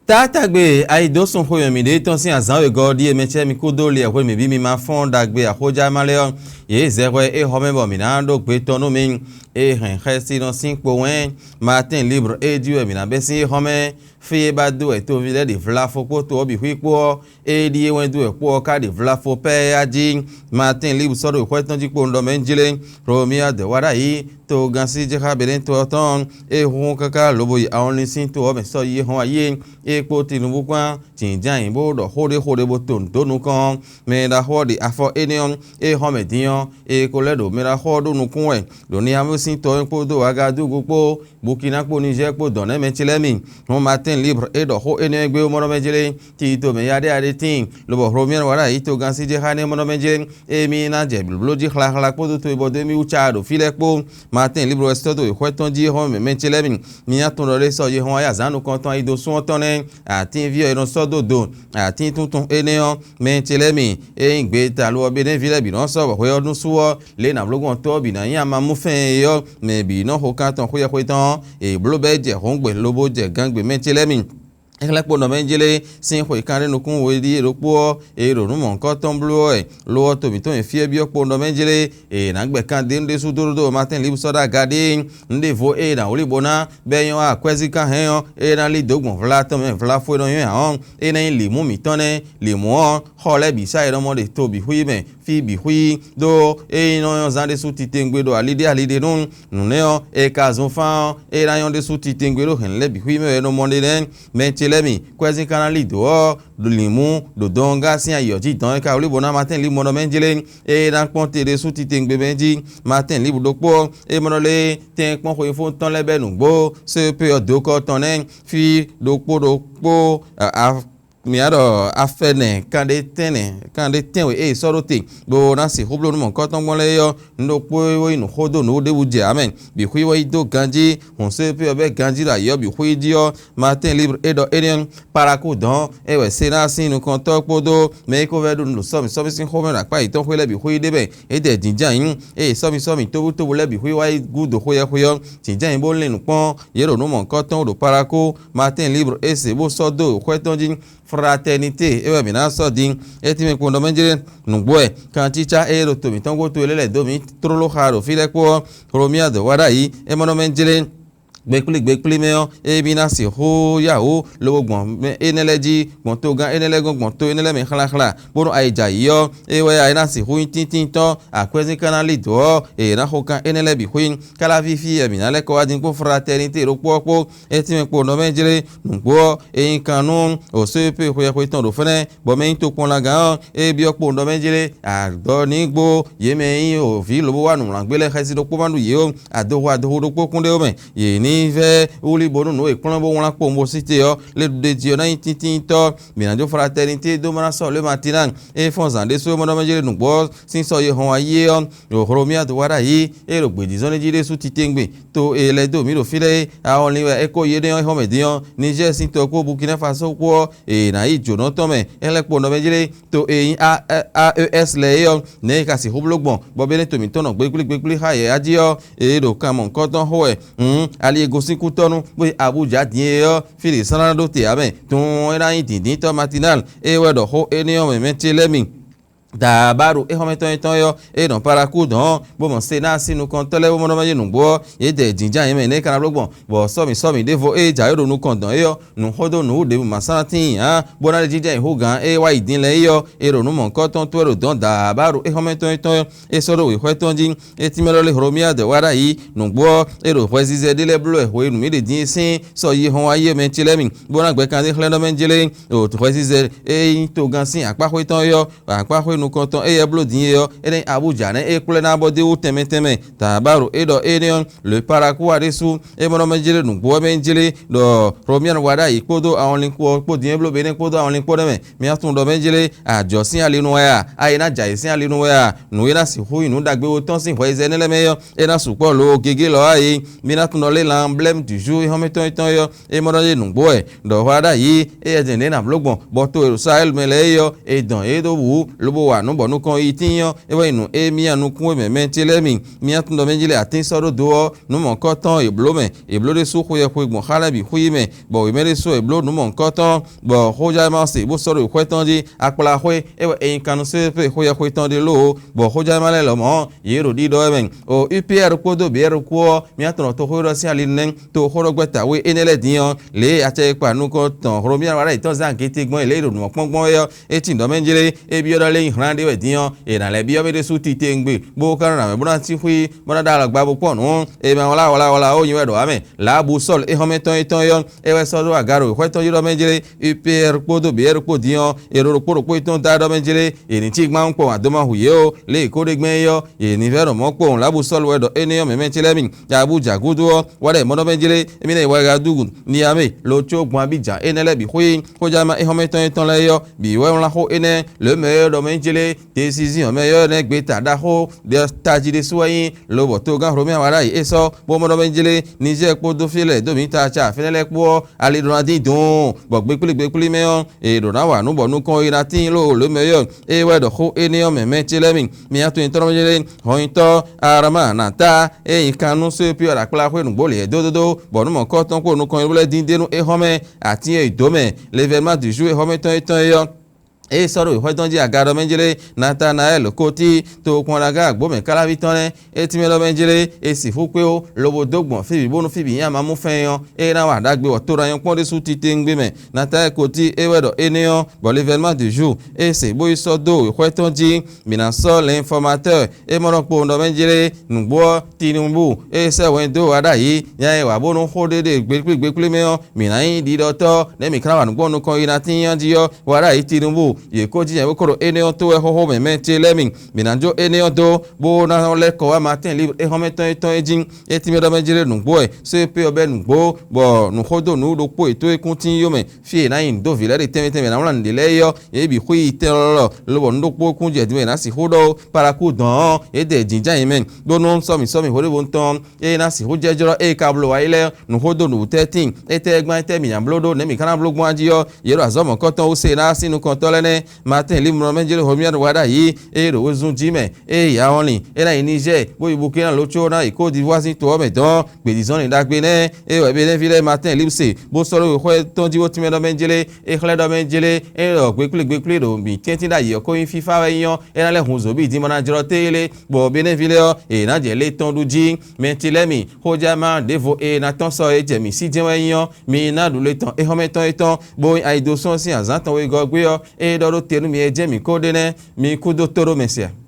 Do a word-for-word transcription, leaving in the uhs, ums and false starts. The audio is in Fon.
Taátagbe ayidósun xwemɛ mǐɖée tɔn sín azǎn wegɔ́ ɔ́ ɖíe mɛ cɛ́ mi kúdó liɛ hwe mǐ bí mi ma fɔ́n ɖagbe axójá ma lɛ́ɛ ɔ́, yě zɛ hwɛ é xɔ mɛ bɔ mǐ ná ɖó gbe tɔn nú mi. É hɛn xɛsinɔ sín kpo wɛn Martin Libre é jí wɛ mǐ ná bɛ́ sín é xɔ mɛ. Fí e ba dó wɛ toví lɛ́ɛ ɖe vlafo kpó to ɔ́ bǐ xwí kpó ɔ́, é ɖíe wɛn dó wɛ kpó ɔ́ ka ɖe vlafo pɛ́ á jí. Martin Libre sɔ́ ɖo xwɛ tɔn jí kpo un ɖɔ mɛ jlé. Romia dɛ wá ɖ'ayǐ togán sí jɛ xá Benɛ́to ɔ́ tɔn, é hun káká lobo yi awɔnlin sín to ɔ́ mɛ sɔ́ yi hɔn ayé. É kpó Tinubu kpán jǐnján ayǐ bó ɖɔ xó ɖé xó ɖé bó to nǔ dó nukɔn. Mɛ ɖaxó ɔ́ ɖe afɔ énɛ́ ɔ́, é hɔn mɛ din ɔ́, é ko lɛ́ ɖo mɛ ɖaxó ɔ́ ɖó nukún wɛ, ɖo ní amú sín tɔ ɔ́ kpódó Wagadugu kpó Bukina kpó Nizɛ́ɛ kpó dɔn nɛ́ mɛ ce lɛ́ɛ mi. Hɔn Martin Libre é ɖɔ xó énɛ́ ɔ́ gbé mɔɖɔ mɛ jlé, tito mɛ yaɖéyaɖé tíin, lobɔ Romia wá ɖ'ayǐ togán sí jɛ xá nɛ́ mɔɖɔ mɛ jlé. Émí ná jɛ blǒbló jí xlaxla kpódó to e bɔ dó émí wú caa ɖo fí lɛ́ɛ kpó. Martin Libre wɛ sɔ́ dó wěxwɛ́ tɔn jí e hɔn mɛ mɛ ce lɛ́ɛ mi. Mi nya tunwun ɖɔ ɖé sɔ yi hɔn wá yi azǎn nukɔntɔn ayi dó sún ɔ́ tɔn nɛ́. Atínví ɔ́ è nɔ sɔ́ dó do atín tuntun énɛ́ ɔ́, mɛ ce lɛ́ɛ mi. Ényí gbe ta lo ɔ́ Benɛ́ví lɛ́ɛ bǐ nɔ́ sɔ́ hwɛ ɔ́ nú sú ɔ́, lě e nǎblógbɔntɔ́ ɔ́ bǐ ná nyí amamúfɛ́n é ɔ́, mɛ bǐ nɔ́ xo kan tɔn xwíxwé tɔn ɔ́, è blǒ bɔ é jɛ hǒngbe lobo jɛ gangbe mɛ ce lɛ́ɛ mi. É xlɛ́ kpo nɔ mɛ jlé sín xwe kanɖé nukún we ɖíe ɖokpó ɔ́, è ɖo nǔ mɔ̌hunkɔtɔn bló wɛ, lo ɔ́ to mǐtɔn e fí é byɔ́ kpo nɔ mɛ jlé, è nǎ gbɛ kan dó nú ɖésú dó ɖó Martin Libre sɔ́ ɖó aga ɖéé. Nǔɖévo e è nǎ wlí bó ná bɔ é nyɔ́ wá akwɛ́zín kan hɛn ɔ́, é ná lí dǒ gbɔn vla tɔn mɛ vlafo e nɔ nyɔ́ ǎ ɔ́, é ná nyí lǐmú mǐtɔn nɛ́. Lǐmú ɔ́, xɔ lɛ́ɛ bǐ sá è nɔ mɔ ɖe to bǐ xwí mɛ, fí bǐ xwí, ɖó ényí nɔ nyɔ́ zán ɖésú titewungbe ɖo aliɖé aliɖé nú nǔnɛ́ ɔ́, è ka zun fán ɔ́, é ná nyɔ́ ɖésú titewungbe ɖó hɛ̌nnu lɛ́ɛ bǐ xwí mɛ wɛ è nɔ mɔ ɖe nɛ́. Mɛ ce lɛ́ɛ mi, kwɛ́zín ka ná lí dǒ ɔ́, lǐmú ɖo dɔn gán sín ayǐ ɔ́ jí dɔn é ka wlí bó ná Martin Libre mɔ nɔ mɛ jlé, é ná kpɔ́n te ɖésú titewungbe mɛ jí. Martin Libre ɖokpó ɔ́, é mɔ nɔ lé tɛ́nkpɔ́n xweyífó tɔn lɛ́ɛ bɛ́ nǔgbó, C P ɔ́ dǒkɔ tɔn nɛ́, fí ɖokpó ɖokpó, a, a, mǐ ɖɔ afɛnɛ kanɖé tɛ́nnɛ kanɖé tɛ́nwe e è sɔ́ ɖó te, bó ná sixú bló nú mɔ̌hunkɔtɔn gbɔn lɛ́ɛ é ɔ́, nǔ ɖokpó e wó nyí nǔxó dó nǔ ɖěbǔ jɛ ǎ mɛ. Bǐ xwí wɛ yi dó ganjí, hǔn C P ɔ́ bɛ́ ganjí ɖo ayǐ ɔ́ bǐ xwí jí ɔ́, Martin Libre é ɖɔ énɛ́ ɔ́, Paraku dɔn é wɛ Sénaa sín nukɔntɔ́ kpódó mɛ e ko vɛ́ ɖó nǔ ɖo sɔ́mǐ sɔ́mǐ sín xomɛ ɖo akpá yětɔn xwé lɛ́ɛ bǐ xwé ɖé mɛ. É dɛ jǐnján nyǐ, ée sɔ́mǐ sɔ́mǐ tóbútóbú lɛ́ɛ bǐ xwé wá yi gúdo xweyɛ́xwé ɔ́, jǐnján nyǐ bó lɛ́n nǔ kpɔ́n yě ɖo nǔ mɔ̌hunkɔtɔn ɖo Paraku. Martin Libre é se bó sɔ́ dó xwɛ tɔn jí. Fraternité é wɛ mǐ ná sɔ́ din. É tínmɛ kpɔ́n ɖɔ mɛ jlé nǔgbó wɛ. Kancícá é ɖo to mǐtɔn gúdo é lɛ́ lɛ̌ dó mǐ tlóló xa ɖo fí lɛ́ɛ kpó ɔ́, Hlomyád wá ɖ'ayǐ, é mɔ nɔ mɛ jlé. Gbekplí gbekplí mɛ ɔ́, é bí ná sixú yá wǔ lobo gbɔn mɛ énɛ́ lɛ́ɛ jí, gbɔn togán énɛ́ lɛ́ɛ gɔ́n, gbɔn to énɛ́ lɛ́ɛ mɛ xláxlá, bónú ayǐ jɛ ayǐ ɔ́, é wɛ ayǐ ná sixú nyí tíntíntɔ́, akwɛ́zín ka ná lí dǒ ɔ́, è nǎ xo kan énɛ́ lɛ́ɛ bǐ xwín. Káláví fí e mǐ ná lɛ́ kɔ wá din kpó Fratɛnité ɖokpó ɔ́ kpó, é tínmɛ kpo nɔ mɛ jlé. Nǔgbó ɔ́, é nyí kan nú òsóyépé xweyɛxwe tɔn ɖo fɛ́nɛ́, bɔ mɛ nyí tokpɔnlagán ɔ́, é byɔ́ kpo nɔ mɛ jlé, adɔ ní gbó yě mɛ e nyí vǐ lobo wá nǔwlángbé lɛ́ɛ xɛsi ɖokpó ma ɖu yě ó. Adohu adohu ɖokpó kún ɖé ó mɛ, yě ní vɛ́ wlí bónú nǔ e kplɔ́n bó wlán kpowun bó sí te ɔ́, lé ɖuɖéjí ɔ́ ná nyí tíntíntɔ́. Mǐ ná jó Fratɛnité dó mɔ ná sɔ́ lé Matina, é fɔ́n zǎn ɖésú é mɔ ɖɔ mɛ jlé nǔgbó ɔ́ sín sɔ́ yi hɔn wá yi é ɔ́, ɖo Hlomyád wá ɖ'ayǐ, é ɖo gbějízɔ́n lɛ́ɛ jí ɖésú titewungbe. To e lɛ́ dó mǐ ɖo fí lɛ́ɛ é, awɔnlin wɛ é ko yi énɛ́ ɔ́ xɔ́mɛ din ɔ́, Nizɛ́ɛ sín tɔ kpó Bukina Faso kpó ɔ́, è nǎ yi jǒnɔ tɔn mɛ, é lɛ́ kpo nɔ mɛ jlé. To e nyí A E S lɛ́ɛ é ɔ́, nɛ̌ è ka sixú bló gbɔn, bɔ bɛ́ nɛ́ to mǐtɔn nɔ gbégblégbégbé xá yɛ jí ɔ́, è ɖo kan mɔ̌hunkɔtɔn xo wɛ. Hǔn ali e gosín kútɔ́nú, bó yi Abujǎ din é ɔ́, fí ɖě sán ná ɖó te ǎ mɛ. Tun ɔ́ é ná nyí dǐndíntɔ́ Matinal, é wɛ ɖɔ xó énɛ́ ɔ́ mɛ mɛ ce lɛ́ɛ mi. Daabaɖo éxɔ́mɛtɔn yětɔn é ɔ́, é nɔ Palakú dɔn ɔ́, bó mɔ Senáa sín nukɔntɔ́ lɛ́ɛ bó mɔ nɔ mɛ yé nǔgbó ɔ́, yě dɛ jǐnján yě mɛ nɛ́ ka ná bló gbɔn, bɔ sɔ́mǐ sɔ́mǐ ɖěvo ée jǎwe ɖo nukɔn dɔn é ɔ́, nǔ xó dó nǔ ɖěbǔ ma slán tíin ǎ, bó ná lɛ́ jínjɔ́n ayǐ hú gǎn e wá yi din lɛ́ɛ é ɔ́, è ɖo nǔ mɔ̌hunkɔtɔn towe ɖo dɔ̌n daabaɖo éxɔ́mɛtɔn yětɔn é, é sɔ́ ɖó wěxwɛ́ tɔn jí. É tínmɛ ɖɔ lé Hlomyád wá ɖ'ayǐ, nǔgbó ɔ́, é ɖo hwɛzizɛ ɖé lɛ́ɛ bló wɛ hwenu mǐ ɖe din é sín sɔ yi hɔn wá yi mɛ ce lɛ́ɛ mi, bó ná gbɛ kanɖé xlɛ́ nɔ mɛ jlé, ɖo hwɛzizɛ e nyí togán sín akpáxwé tɔn é ɔ́, akpáxwé nukɔntɔn e yɛ bló din é ɔ́, é ná nyí Abúja nɛ́ é kplɔ́ ná bɔ dó wú tɛnmɛ tɛnmɛ. Taabaɖo é ɖɔ énɛ́ ɔ́, le Paraku wá ɖésú, é mɔ nɔ mɛ jlé nǔgbó wɛ mɛ jlé ɖɔ Hlomyád wá ɖ'ayǐ kpódó awɔnlin kpó ɔ́ kpó din é bló Benɛ́ kpódó awɔnlin kpó nɛ́ mɛ. Mi ná tunwun ɖɔ mɛ jlé ajɔ̌ sín ali nu wɛ a? Ayi ná jɛ ayǐ sín ali nu wɛ a? Nǔ e ná sixú nyí nǔ ɖagbe ótɔn sín hwɛyizɛ énɛ́ lɛ́ɛ mɛ é ɔ́, é ná sukpɔ́ lo gegě lɔ á é. Mi ná tunwun ɖɔ lé l'emblème du jour é xɔ́mɛtɔn étɔn é ɔ́, é mɔ ɖɔ yé nǔgbó wɛ, ɖɔ hwɛ ɖ'ayǐ, éyɛ́ jɛ́n nɛ̌ ná bló gbɔn, bɔ to e ɖo Sahelú mɛ lɛ́ɛ é ɔ́, è dɔn yě ɖó wǔ, lobo Nǔ bɔ nukɔn yi tín ɔ́, é wɛ nyí nǔ e mì nyi nukún e mɛ mɛ ce lɛ́ɛ mi. Mì tunwun ɖɔ mɛ jí lɛ atín sɔ́ ɖó do ɔ́, nǔ mɔ̌kɔtɔn e blǒ mɛ, è blǒ ɖésú xweyɛxwe gbɔn xá lɛ́ɛ bǐ xwí mɛ, bɔ wěmɛ ɖésú e blǒ nǔ mɔ̌kɔtɔn, bɔ xójá e ma se bó sɔ́ ɖo xwɛ tɔn jí. Akplaxwé é wɛ è nyi kannú sésé xweyɛxwe tɔn ɖé lóo, bɔ xójá e ma lɛ́ɛ lɔmɔ̌ yě ɖo ɖiɖɔ wɛ mɛ. O U P R kpódó B R kpó ɔ́, mì tunwun ɖɔ toxóɖɔ sín ali nɛ́ toxóɖɔgbɛ́ta we énɛ́ lɛ́ɛ din ɔ́, lě e acɛ e kpa nukɔn tɔn Hlomia wá ɖo yětɔn zán gété gbɔn é lě e ɖo nǔ ɔ́ kpɔ́n gbɔn é ɔ́, é tíin ɖɔ mɛ jlé, é byɔ́ ɖɔ lé nyí hlán ɖé wɛ din ɔ́, è nǎ lɛ́ byɔ́ mɛ ɖésú titewungbe, bó ka nɔ nǎ mɛ bó ná cí xwí, bó ná ɖó alɔgba bó kpɔ́n nǔ. È ma wlá wlá wlá ó nyi wɛ ɖo ǎ mɛ. Lǎbu Sɔ́lu é xɔ́mɛ tɔn étɔn é ɔ́, é wɛ sɔ́ ɖó aga ɖo xwɛ tɔn jí ɖɔ mɛ jlé, U P R kpódó B R kpó din ɔ́, è ɖo ɖokpó ɖokpó étɔn da ɖɔ mɛ jlé, è nǐ cí gbán kpɔ́n ǎ dó ma hu yě ó. Lě e kó ɖe gbɛn é ɔ́, yě ní vɛ́ ɖɔ mɔ̌ kpowun. Lǎbu Sɔ́lu wɛ ɖɔ énɛ́ ɔ́ mɛ mɛ ce lɛ́ɛ mi. Abú jǎ gúdo ɔ́, wá ɖɔ mɔ̌ ɖɔ mɛ jlé, émí ná yi wáyádu Niyamé, lo có gbɔn Abíjan énɛ́ lɛ́ɛ bǐ xwé. Xójama é xɔ́mɛ tɔn étɔn lɛ́ɛ ɔ́, bǐ wɛ wlán xó énɛ́ lě mɛ e ɖɔ mɛ jlé, Desiziɔn mɛ yɔ́ nɛ́ gbeta ɖaxó ɖe tají ɖésú wɛ nyí, lobɔ togán Hlomia wá ɖ'ayǐ é sɔ́, bó mɔ ɖɔ mɛ jlé Nizɛ́ɛ kpódó fí lɛ́ɛ dó mǐ ta acá fɛ́nɛ́ lɛ́ɛ kpó ɔ́, ali ɖó ná dín dɔ̌n, bɔ gbekplí gbekplí mɛ ɔ́, è ɖǒ ná wa nǔ bɔ nukɔn e ná tíin ló lǒ mɛ yɔ́. É wɛ ɖɔ xó énɛ́ ɔ́ mɛ mɛ ce lɛ́ɛ mi. Mi atɔnnyitɔ́ mɛ jlé hɔnyitɔ́ Arama Nata e nyi kan nú Sóepiyɔ ɖo akpla xwé nǔgbó lě dódódó, bɔ nǔ mɔ̌kɔ́ tɔn kpó nukɔn e blɛ́ dín d'é nú é hɔn mɛ atín e yi dǒ mɛ, levɛ́nma dǐ ju e hɔn mɛ tɔn é tɔn é ɔ́. Ée sɔ́ ɖo wěxwɛ́ tɔn jí aga ɖɔ mɛ jlé Natanayɛ́li kó cí tokpɔnɖagá agbǒ mɛ káláví tɔn lɛ́ɛ, é tínmɛ ɖɔ mɛ jlé è sixú kpé ó, lobo dó gbɔn fí bǐ bónú fí bǐ nyí amamú fɛn ɔ́, ée ná wa ɖagbe bɔ to ná nyɔ́ kpɔ́n ɖésú titewungbe mɛ. Natanayɛ́li kó cí é wɛ ɖɔ énɛ́ ɔ́, bɔ levɛ́nma de jour é se bó yi sɔ́ dó wěxwɛ́ tɔn jí, mǐ ná sɔ́ lɛ̌nfɔmatɔ́ é mɔ ɖɔ kpowun ɖɔ mɛ jlé nǔgbó ɔ́, Tinubu é sɛ́ wɛn dó wa ɖ'ayǐ, nya e wa bónú xó ɖé ɖe gbekplí gbekplí mɛ ɔ́, mǐ ná nyí ɖiɖɔtɔ́, nɛ̌ mǐ ka ná wa nǔgbó nukɔn yi ná tín nya jí ɔ́, wa ɖ'ayǐ Tinubu, yě kó jí nyɛ bó ko ɖo énɛ́ ɔ́ tó wɛ xóxó mɛ mɛ ce lɛ́ɛ mi. Mǐ ná jó énɛ́ ɔ́ dó, bó ná lɛ́ kɔ wá Matín Libre é xɔ́mɛ tɔn étɔn é jí. É tínmɛ ɖɔ mɛ jlé nǔgbó wɛ, só e pé ɔ́ bɛ́ nǔgbó, bɔ nǔxódó nǔɖuɖu kpó yětɔn e kún tín yó mɛ, fí e è nǎ nyi nǔ dó vǐ lɛ́ɛ ɖe tɛnmɛ tɛnmɛ è nǎ wlán nǔɖé lɛ́ɛ é ɔ́, yě bǐ xwí yi tɛnlɔlɔ, lobɔ nǔ ɖokpó kún jɛ din wɛ è nǎ sixú ɖɔ ó. Palakú dɔ̌n ɔ́, yě dɛ jǐnján nyi mɛ, bónú sɔ́mǐ sɔ́mǐ hweɖévo tɔn ɔ́, ée ná sixú jɛ́jlɔ́ ée ka bló wá yi lɛ́ɛ nǔxódó nǔwutɛ́ tíin, étɛ́ gbán étɛ́ mǐ nya bló ɖó nɛ̌ mǐ ka ná bló gbɔn jí ɔ́, yě ɖo azɔ̌ mɔ̌kɔtɔn wú se ná sín nukɔntɔ́ lɛ́ɛ nɛ́. Matín Libre mɛ jlé Hlomia wá ɖ'ayǐ, ée ɖo wezun jí mɛ, ée yǎ ɔ́ lin, é ná yi Nizɛ́ɛ, bó yi Bukína lo có ná yi Kódivuwá sín to ɔ́ mɛ dɔn ɔ́, gbědizɔ́nlin ɖagbe nɛ́, ée wɛ Benɛ́ví lɛ́ɛ Matín Libre se, bó sɔ́ ɖó wěxwɛ́ tɔn jí bó tínmɛ ɖɔ mɛ jlé, é xlɛ́ ɖɔ mɛ jlé, é ɖɔ gbekplé gbekplé ɖo mǐ tɛ́ntin ɖ'ayǐ ɔ́ kó nyí fífá wɛ nyí ɔ́, é ná lɛ́ hun zǒbí din bɔ ná jlɔ́ téelé, bɔ Benɛ́ví lɛ́ɛ ɔ́, è nǎ jɛ lé tɔn ɖu jí. Mɛtilɛ́mi, xójɛ́má ɖěvo e ná tɔ́n sɔ e jɛ mǐ sí jɛ́n wɛ nyí ɔ́, mi ná ɖu le tɔn éhɔ́mɛ tɔn étɔn, bó nyí ayidosɔ́ sín azǎn tɔn wegɔ́ gbé ɔ́, é ɖɔ ɖó te nú mi e jɛ́n mǐ kó ɖe nɛ́, mi kú dó tó ɖó mɛ se a?